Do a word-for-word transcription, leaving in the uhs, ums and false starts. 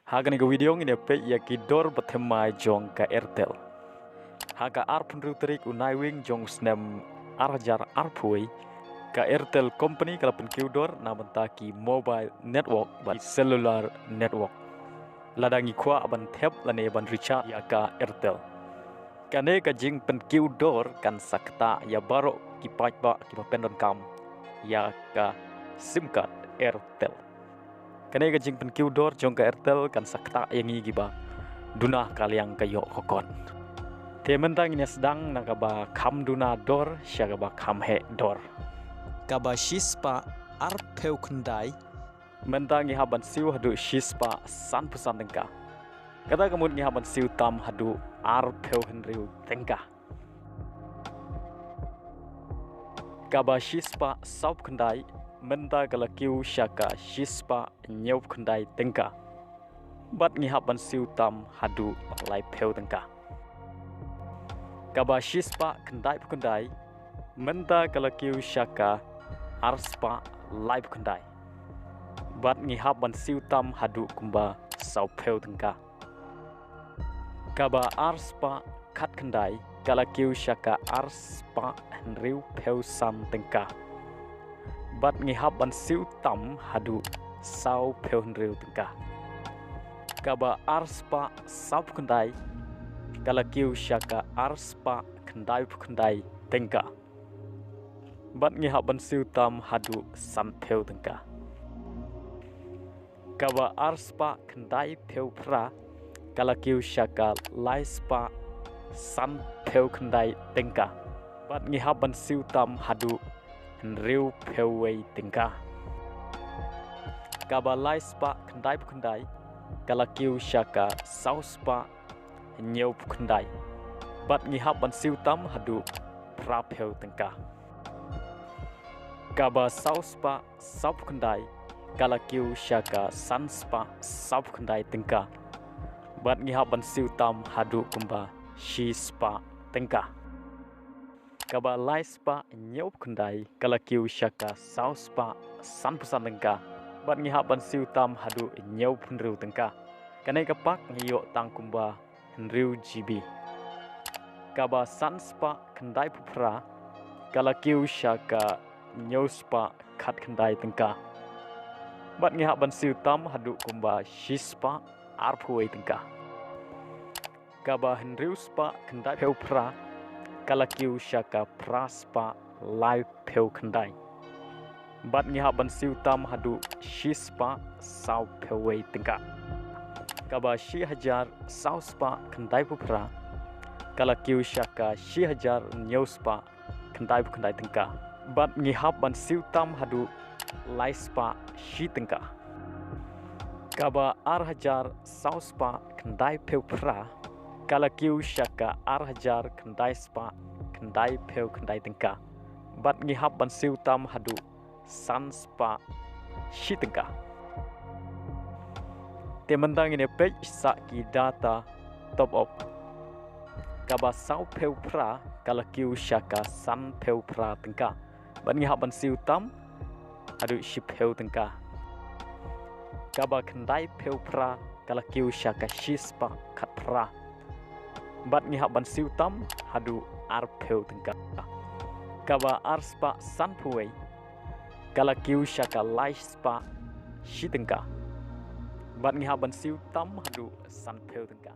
Ha kane ka video ngin ïa peit ïa ki dor ba thymmai jong ka Airtel. Ha ka arphew hynriew tarik u Naiwieng jong u snem ar hajar arphew wei, ka Airtel Company ka la pynkiew dor na bynta ki mobile network bad cellular network. Lada ngi kwah ban thep lane ban recharge ïa ka Airtel. Kane ka jingpynkiew dor kan sa ktah ïa baroh ki paidbah kiba pyndonkam ïa ka sim card Airtel. Kane ka jingpynkiew dor jong ka Airtel kan sa ktah ïa ngi kiba duna ka liang ka ïoh ka kot. Te mynta ngin ïa sdang na kaba kham duna dor sha kaba kham heh dor. Kaba shispah arphew khyndai. Mynta ngi hap ban siew haduh shispah sanphew san tyngka. Kata ka mut ngi hap ban siew tam haduh arphew hynriew tyngka. Kaba shispah sawphew khyndai, mynta ka la kiew sha ka shispah hynñiewphew khyndai tyngka. Bad ngi hap ban siew tam haduh laiphew tyngka. Kaba shispah khyndaiphew khyndai, mynta ka la kiew sha ka arspah laiphew khyndai. Bad ngi hap ban siew tam haduh kumba sawphew tyngka. Kaba arspah khatkhyndai, ka la kiew sha ka arspah hynriewphew san tyngka. Bad ngi hap ban siew tam haduh sawphew hynriew tyngka. Kaba arspah sawphew khyndai, ka la kiew sha ka arspah khyndaiphew khyndai tyngka. Bad ngi hap ban siew tam haduh sanphew tyngka. Kaba arspah khyndaiphew phra, ka la kiew sha ka laispah sanphew khyndai tyngka. Bad ngi hap ban siew tam haduh hynriewphew wei tyngka. Kaba laispah khyndaiphew khyndai, ka la kiew sha ka sawspah hynñiewphew khyndai. Bad ngi hap ban siew tam haduh phraphew tyngka. Kaba sawspah sawphew khyndai, ka la kiew sha ka sanspah sawphew khyndai tyngka. Bad ngi hap ban siew tam haduh kumba shispah tyngka. Kaba laispah hynñiewphew khyndai, ka la kiew sha ka sawspah sanphew san tyngka. Bad ngi hap ban siew tam haduh hynñiewphew hynriew tyngka. Kane ka pak ngi ïoh tang kumba hynriew GB. Kaba sanspah khyndaiphew phra, ka la kiew sha ka hynñiewspah khatkhyndai tyngka. Bad ngi hap ban siew tam haduh kumba shispah arphew wei tyngka. Kaba hynriewspah khyndaiphew phra, ka la kiew sha ka phraspah laiphew khyndai. Bad ngi hap ban siew tam haduh shispah sawphew wei tyngka. Kaba shi hajar sawspah khyndaiphew phra, ka la kiew sha ka shi hajar hynñiewspah khyndaiphew khyndai tyngka. Bad ngi hap ban siew tam haduh laispah shi tyngka. Kaba ar hajar sawspah khyndaiphew phra, ka la kiew sha ka ar hajar khyndaispah khyndaiphew khyndai tyngka. Bad ngi hap ban siew tam haduh sanspah shi tyngka. Te mynta ngin ïa peit sa ki data top up. Kaba sawphew phra, ka la kiew sha ka sanphew phra tyngka. Bad ngi hap ban siew tam haduh shiphew tyngka. Kaba khyndaiphew phra, ka la kiew sha ka shispah khatphra. Bad ngi hap ban siew tam haduh arphew tyngka. Kaba arspah sanphew wei, ka la kiew sha ka laispah shi tyngka. Bad ngi hap ban siew tam haduh sanphew tyngka.